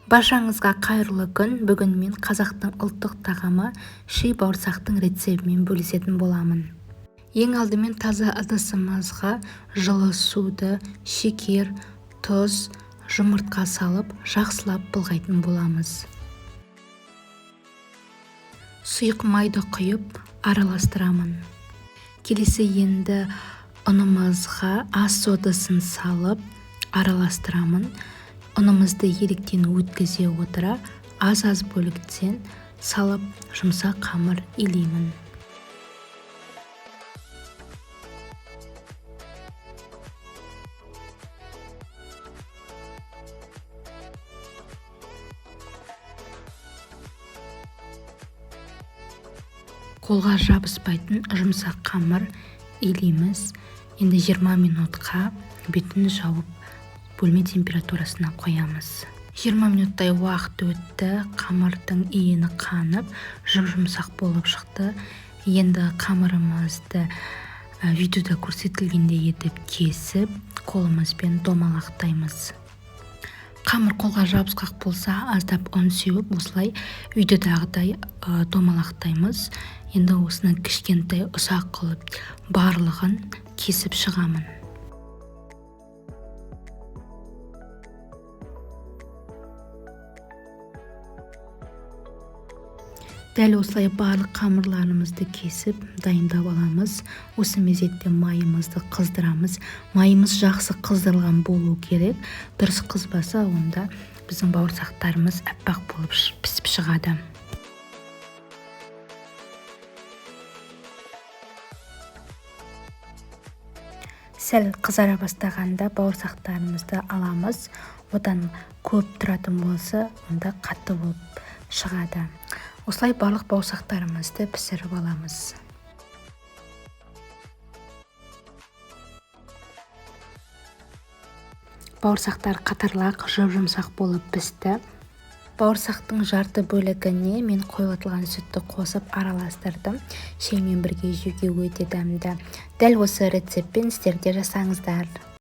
Баршаңызға қайырлы күн! Бүгін мен қазақтың ұлттық тағамы ши бауырсақтың рецебімен бөлісетін боламын. Ең алдымен таза ыдысымызға жылы суды, шекер, тұз, жұмыртқа салып, жақсылап былғайтын боламыз. Сұйық майды құйып, араластырамын. Келесі енді ұнымызға ас содасын салып, араластырамын. Ұнымызды електен өткізе отыра, аз-аз бөліктен салып, жұмсақ қамыр илеймін. Қолға жабыспайтын жұмсақ қамыр илейміз. Енді 20 минутқа бетін жауып, бөлме температурасына қоямыз. 20 минуттай уақыт өтті, қамырдың иіні қанып, жұп-жұмсақ болып шықты. Енді қамырымызды видеода көрсетілгендей етіп кесіп, қолымызбен домалақтаймыз. Қамыр қолға жабысқақ болса, аздап ұн сеуіп, осылай видеодағыдай домалақтаймыз. Енді осыны кішкентай ұсақ қылып барлығын кесіп шығамын. Дәл осылай барлық қамырларымызды кесіп, дайындап аламыз. Осы мезетте майымызды қыздырамыз. Майымыз жақсы қыздырылған болу керек. Дұрыс қызбаса, онда біздің бауырсақтарымыз аппақ болып пісіп шығады. Сәл қызара бастағанда бауырсақтарымызды аламыз. Одан көп тұратын болса, онда қатты болып шығады. Осылай барлық бауырсақтарымызды пісіріп аламыз. Бауырсақтар қатарлақ, жұп-жұмсақ болып пісті. Бауырсақтың жарты бөлігіне мен қойылтылған сүтті қосып араластырдым. Шаймен бірге жеуге өте дәмді. Дәл осы рецептпен сіздер де жасаңыздар.